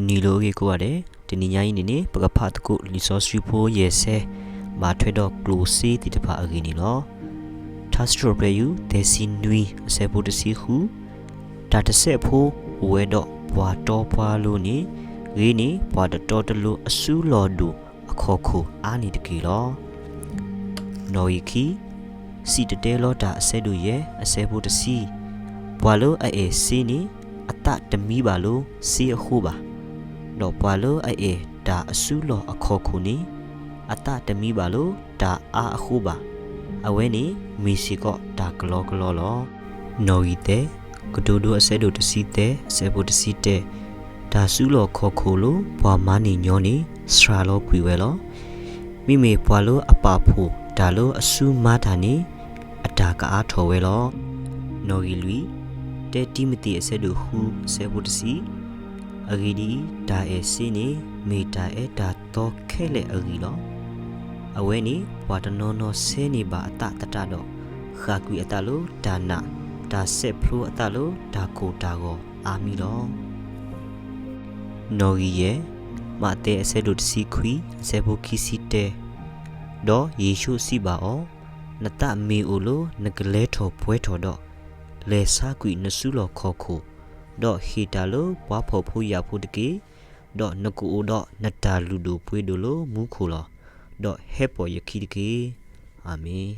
နံၤလၢအဂ့ၤကိးဂၤဒဲး, တနံၤညါအံၤန့ၣ်န့ၣ် ပကဖးသကိးလံာ်စီဆှံဖိယဲၢ်ဆဲ, ဘၣ်ထွဲဒီးကျိၣ်စ့သ့ၣ်တဖၣ်အဂ့ၢ်န့ၣ်လီၤ. ထါစံးထီၣ်ပတြၢၤ ယူၢ် သၢဆံနွံ အဆၢဖိတဆံဃု, တၢ်တစဲးဖိအိၣ်ဝဲဒီးပှၤတီပှၤလိၤန့ၣ်, ဂ့ၤန့ၢ်ပှၤတတီတလိၤအစုလီၢ်ဒိၣ်အခီၣ်ခိၣ်အါန့ၣ်တက့ၢ်လီၤ. နီၣ်ဂံၢ်ခံ, စံၣ်တဲၤတဲလီၤတၢ် အဆၢဒိၣ်ယဲၢ် အဆၢဖိတဆံ, ပှၤလၢအအဲၣ်စ့န့ၣ်အသးတမံဘၣ်လိာ်စ့အဃိဘၣ်, ဒီးပှၤလၢအအဲၣ်တၢ်အစုလီၢ်အခီၣ်ခိၣ်န့ၣ်, အသးတမံဘၣ်လိာ်တၢ်အါအဃိဘၣ်, အဝဲန့ၣ်မ့ၢ်စ့ၢ်ကီးတၢ်ကလီကလီလီၤ. နီၣ်ဂံၢ်သၢ, ကတိၤဒိ အဆၢဒိၣ်တဆံသၢ အဆၢဖိတဆံတၢ, တၢ်စုလီၢ်ခီၣ်ခိၣ်လၢပှၤမၤန့ၢ်ညီန့ၣ် စှၤလီၤကွံာ်ဝဲလီၤ. မ့မ့ၢ်ပှၤလၢအပာ်ဖှိၣ်တၢ်လၢအစုမၤတၢ်န့ၣ်, အတၢ်ကအါထီၣ်ဝဲလီၤ. နီၣ်ဂံၢ်လွံၢ်, တၢတံၤမသ့း အဆၢဒိၣ်ဃု အဆၢဖိတဆံ, အဂ့ၢ်ဒ်အံၤ, တၢ်အဲၣ်စ့န့ၣ် မ့ၢ်တၢ်အၢတၢ်သီခဲလၢာ်အဂံၢ်လီၤ. အဝဲန့ၣ်ပှၤတနီၤနီၤဆဲးန့ၢ်ဘၣ်အသးသတးဒီး, ဃၣ်ကွံာ်အသးလၢတၢ်နာ်, တၢ်စဲးဖျိအသးလၢတၢ်ကိၢ်တၢ်ဂီၤအါမံၤလီၤ. နီၣ်ဂံၢ်ယဲၢ်, မးသဲ အဆၢဒိၣ်တဆံခွံ အဆၢဖိခံဆံတၢ, ဒီးယ့ၣ်ၡူးစံးဘၣ်အီၤ, နသးမ့ၢ်အိၣ်လၢနကလဲၤထီၣ်ပှဲၤထီၣ်ဒီး, လဲၤဆါကွံာ်နစုလီၢ်ခီၣ်ခိၣ်, ဒီးဟ့ၣ်တၢ်လၢပှၤဖှီၣ်ဖိယာ်ဖိတက့ၢ်. ဒီးနကအိၣ်ဒီးနတၢ်လုၢ်ဒိၣ်ပှ့ၤဒိၣ်လၢမူခိၣ်လီၤ. ဒီးဟဲပိာ်ယခံတက့ၢ်. အၤမ့ၣ်.